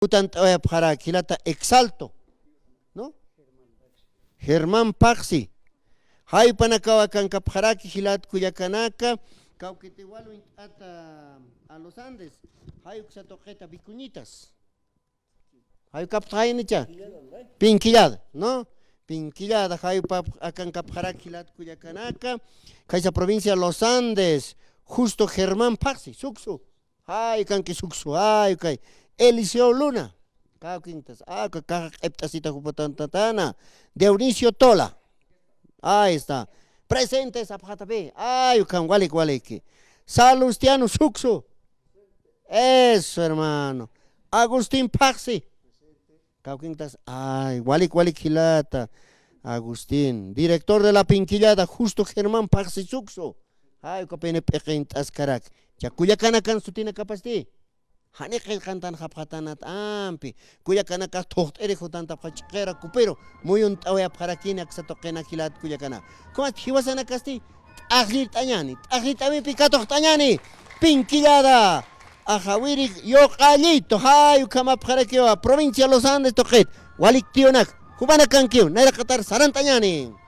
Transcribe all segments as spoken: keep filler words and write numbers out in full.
jutant'awayapxaraki, jilata Exalto, ¿no? Germán Paxi. Jaypanakaw akankapxaraki, jilat kullakanaka, kawkiti wal uñt'ata a los Andes, jay uksa tuqita Vicuñitas. Jay ukapxta jaynicha. Pinquillada, ¿no? Pinquillada, jay uka akankapxaraki, jilat kullakanaka. Khaysa provincia Los Andes, Justo Germán Paxi, suksu. Jay ukanki suksu, jay ukay. Eliseo Luna. Kawkintas, a, ka-, kaja q'ipt'asita jupatantatana. Dionisio Tola. Ahí está. Presente sapxatapï. Ay, ukham walik, waliki. Salustiano suksu. Eso, hermano. Agustín Paxi. Kawkintas, ay, walik, walik jilata. Agustín, director de la Pinquillada, Justo Germán Paxi suksu. Ay, ukapini p'iqint'askarak. Cha kullakanakan sutinakapasti. Jani qillqantanxapxatanat ampi. Kullakanakax thuqt'iri jutantapxa ch'iqira kupiru. Muyunt'awayapxarakini aksa tuqina jilat kullakana. Kunat jiwasanakasti t'aqllirt'añani. T'aqllirt'awipi katuqt'añani. Pinquillada. Ajawiri yuqallito. Jay ukhamapxarakiwa. Provincia Los Andes tuqit. Walik tiyunak. Jupanakankiw. Nayraqatar sarant'añani.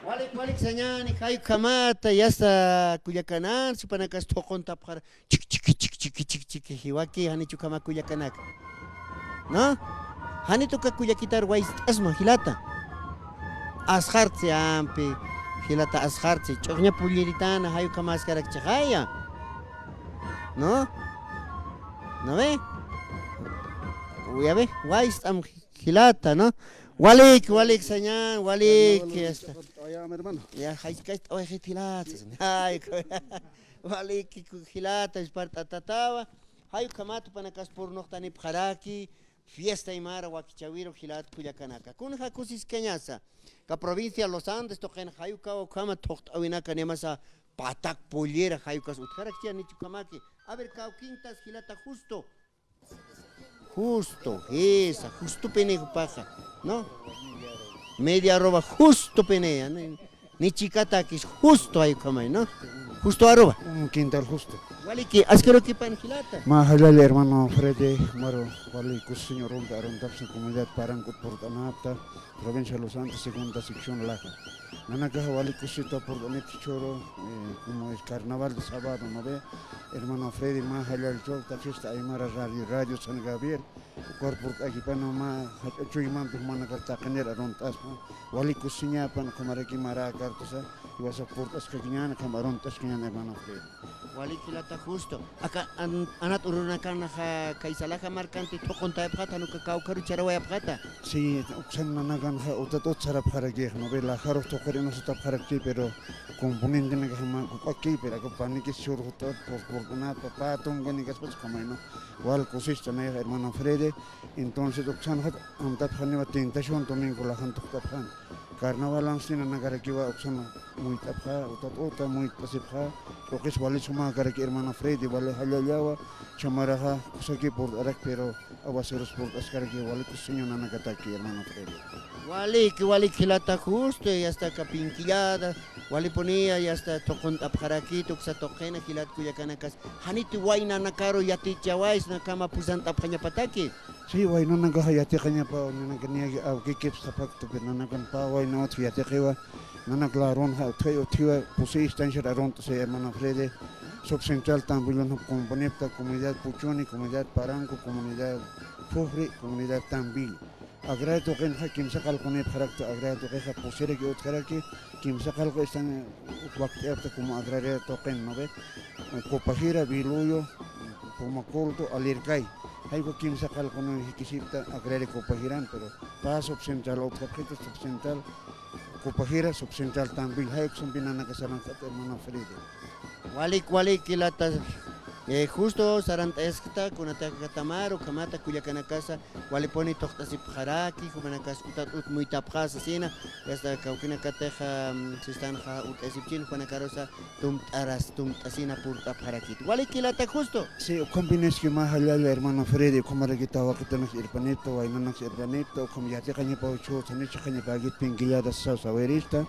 Walik, walik sañani, jay ukhamata, yasta kullakanan, supanakas thuquntapxar, chik, chik, chik, chik, chik, chik, jiwaki, janichu ukhama kullakanaka. ¿No? Janitu uka kullakitar wayst'asma, jilata. Asxartsi ampi, jilata asxartsi, ch'uxña pulliritana, jay ukhamaskarak chixaya. ¿No? ¿No ve? Ya ve, wayst'am jilata, ¿no? Walik, walik, sañan, walik, ya está. Ya, jay, kay, oye, jilata. Ay, walik, jilata, ispart'atatawa. Jay ukhamat jupanakas purnuqtanipxaraki, fiesta aymara wakichäwiru jilat kullakanaka. Kunja kusiskañasa. Ka provincia Los Andes tuqin jay ukawa ukhama thuqt'awinaka nimasa patak pullira jay ukas utjarakchi, janichu ukhamaki. A ver, kawkintas jilata Justo. Justo, esa, justo pene jupaxa, ¿no? Media arroba, justo pene, ni, ni chikatakis, justo ay ukhamay, ¿no? Justo arroba. Un quintal justo. Waliki, askirukipan jilata. Mä jallalla hermano Freddy, maru, wali kusiña urunta aruntapsa comunidad Parankut purt'anapta, provincia de Los Andes, segunda sección Laja. Nanakaxa wali kusita purt'anipta churu, eh, como es carnaval de sábado, ¿no ve? Hermano Freddy, mä jallalla churta fiesta aymara radio, Radio San Gabriel, ukar purt'akipana mä jach'a chuymampi jumanakar taqinir arunt'aspa, wali kusiñapan, ukhamaraki mara kartusa, iwasa purt'askakiñäni, ukham arunt'askakiñäni, hermano Freddy. Walik jilata justo. Aka an-, anat urunakanxa kaysa Laja markanti thuquntayapxata, jan uka kawkharu charawayapxata. Sí, uksan nanakanxa utat ut sarapxarakix, ¿no ve? Lajarux thuqir inusutapxarakchi, pero componentenakaxa mä kuk'aki, pero aka panikis churux utat pur-, purt'anata, pä tunkanikaspas ukhamay, ¿no? Wal kusista nayax hermano Freddy. Entonces uksanxa amtapxaniwa tentación domingo Lajan thuqtapxani. Carnaval ansti nanakarakiwa uksan muyt'apxa, utat uta muyt'asipxa, tuqis wali sumäkaraki hermano Freddy, wali jallallawa, chha maraxa kusaki purt'arak, pero aguaceros purt'askaraki, wali kusiña nanakataki hermano Freddy. Waliki, waliki jilata justo, ya está aka pinkillada, walipuniya, ya está thuqunt'apxarakit, uksa tuqina jilat kullakanakas, janiti waynanakaru yatichawaysa, nakhama pusant'apxañapataki. Sí, waynanakaxa yatiqañapa, nanaka niyaki awkikipsxapakta, pero nanakan pä wayna utji yatiqiwa, nanak larunxa utji, utjiwa, pusi instanciar arunt'asi hermano Freddy, subcentral Tambilun componepta, comunidad Puchuni, comunidad Paranco, comunidad Fujri, comunidad Tambil. Agrario tuqinxa kimsa qallqunipxarakta, agrario tuqixa pusiraki utjaraki, kimsa qallqu istan wakt'ayapta como agrario tuqin, ¿no ve? Copajira, Biluyo, Pumaculto, Alircay. Jayku kimsa qallqun jikisipta agrario Copajiran, pero pä subcentral utjapxita, subcentral Copajira, subcentral Tambil. Jayku sampinanaka saranxat hermano Freddy. Walik, walik jilata, eh, justo sarant'ayaskta, kunataka tamaru, ukhamata kullakanakasa, walipuni thuqt'asipxaraki, jumanakas utat ut muytapxasa sina, ya está, kawkinakatixa, mm, sistanxa ut'asipchin, jumanakarusa tumt'aras, tumt'asina purt'apxarakit. Walik jilata justo. Sí, ukhampiniski mä jallalla hermano Freddy, ukhamaraki tawaqitanak irpanipta, waynanak irpanipta, ukham yatiqañapaw chhut, janichaqañapakit pinkilladas sawirista.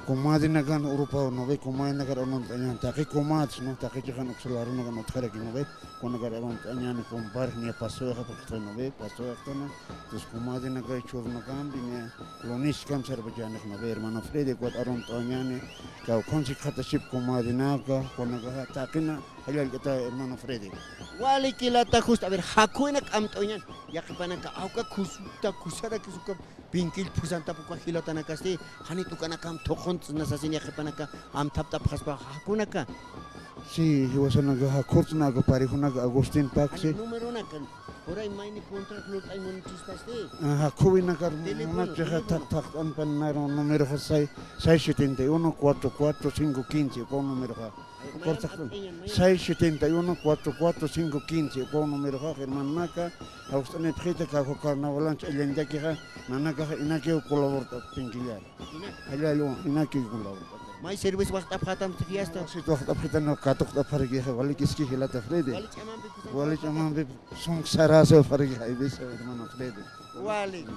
Comadrenakan urupaw, ¿no ve? Comadrenakan arunt'añan, taqi comadres, ¿no? Taqi chiqan uksa larunakan utjaraki, ¿no ve? Kunakar arunt'añan, compadre, niya pasuyaxa, porque, ¿no ve? Pasuyaxtana. Entonces, comadrenakay churnakampi, niya lunes kam sarpachanix, ¿no ve? Hermano Freddy, ukat arunt'añani, kawkhansi khatasip comadrenaka, kunakaxa taqina jallallk'ata, hermano Freddy. Walik jilata justo, a ver, jakhuwinak amt'añan, yaqhipanaka, awka kusuta, kusarakis uka pinkill phusantap uka jilatanakasti, janit ukanakam thuqunt'sna sasin yaqhipanaka amthapt'apxaspa jakunaka. Sí, jiwasanaka jakhurt'sna aka parejunaka Agustín Paxi. Ani numeronakan, por ahí mayni contract lurt'añ munchispasti. Ah, jakhuwinakar teléfono, munachixa teléfono. Thaq-, thaqt'anpan naru numeroxa seis, seis setenta y uno, cuatro cuatro cinco quince, ukaw numeroxa. Corta, seis setenta y uno, cuatro cuatro cinco quince, ukaw numeroxa, hermanaka, jawst'anipxita, kawkha carnavalanch allantakixa, nanakaxa inakiw colabort'apxta pinkillara. Jallalla, inakiw colabort'apxta. May servicio waxt'apxatam fiesta. Si waxt'apxita, no, katuqt'apxarakixa, walikiski jilata Freddy. Wali ch'amampi, wali ch'amampi, sunk sarasa, pharaki, hay veces, hermano Freddy. Walik.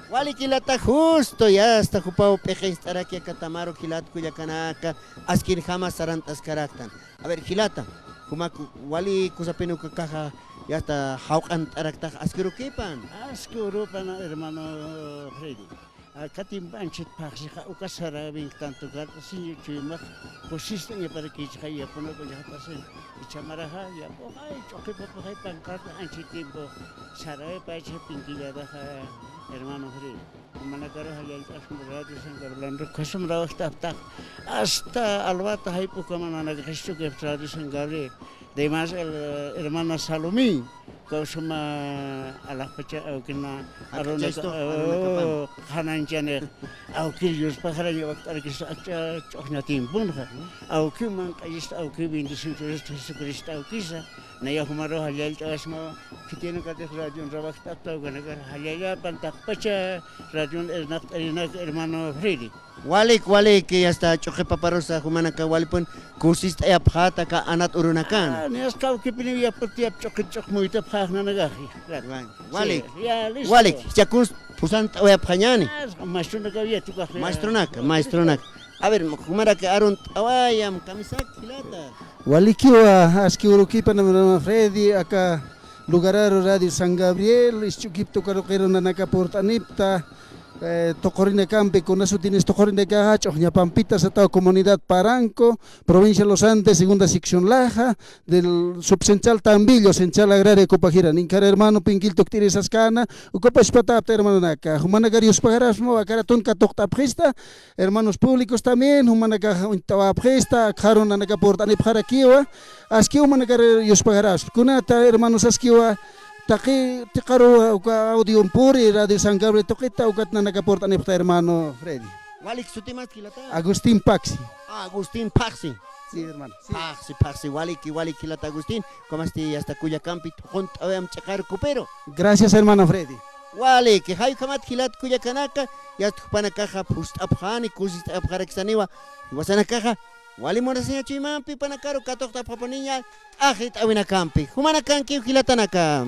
Walik jilata justo, ya está, jupaw p'iqist'araki aka tamaru jilat kullakanaka, askinjama sarant'askaraktan. A ver, jilata, jumak wali kusapin uka caja, ya está, jawq'ant'araktax, askirukipan. Aski urupan, hermano Freddy. Aka timpanchit phaxsixa uka saräwink tanto kart'asiñ chuymax kusist'añaparakichixa yapunaka uñaxt'asin. Jichha maraxa yapuxay, ch'uqipatuxay pancarta anchit tiempo saräwipacha pinkillaraxa, hermano Freddy. Jumanakaruxa llallt'asma Radio San Gabriel, ukhasamrawajtaptax hasta Alwata jayp'ukama nanakax jichhukipxta Radio San Gabriel. Además, el, eh, hermana Salomé, kawsuma alaxpacha awkina arunaka, arunaka, oh, qhanañchani, awkir yuspaxaraña wakt'arakis akcha ch'uxña tiemponxa. Awkiw manq'ayista, awkiw bendición churista Jesucristo awkisa. Naya jumaru jallallt'awasma, khitinakatix radion trabajt'apta ukanakar jallallapan taqpacha radion irnaqt'arinaka hermano Freddy. Walik, walik, hasta ch'uqi paparusa jumanaka walipun kusist'ayapxäta aka anat urunakan. Ah, niyas kawkipiniw yaput yap ch'uqit ch'uq muytapxäx nanakax. Walik. Sí, ya, listo. Walik, jichha kuns pusant'awayapxañäni. Ah, maestronakaw yatipax. Maestronaka, maestronaka. A ver, jumarak arunt'awayam, kamisaki jilata. Walikiwa, aski urukipan hermano Freddy, aka lugararu Radio San Gabriel, isch'ukipta ukaruqiru nanaka purt'anipta, eh, tuqurinakampi, kunasutinis tuqurinakaxa, ch'uxñapampita sataw comunidad Paranco, provincia Los Andes, segunda sección Laja, del subcentral Tambillo, central agraria Copajira, ninkar hermano Pinquil tukt'iri saskäna, ukapachpatapta hermanonaka, jumanakar yuspagarasma, akaratun katuqt'apxista, hermanos públicos también, jumanakax uñt'awapxista, akxaru nanaka purt'anipxarakiwa, aski jumanakar yuspagaraspa. Kunata, hermanos, askiwa, taqi, tiqaru, uka audion puri, Radio San Gabriel tuqita, ukat nanaka purt'anipxta, hermano Freddy. Walik sutimasti jilata. Agustín Paxi. Agustín Paxi. Sí, hermano. Sí. Paxi, Paxi, waliki, waliki jilata Agustín. Kunasti hasta kullakampi thuqunt'awayam ch'iqar kupiru. Gracias, hermano Freddy. Waliki, jay ukhamat jilat kullakanaka, yasta jupanakaxa phust'apxani, kusist'apxaraksaniwa, jiwasanakaxa, wali munasiñachuymampi jupanakaru katuqt'apxapuniña, t'axit'awinakampi. Jumanakankiw jilatanaka.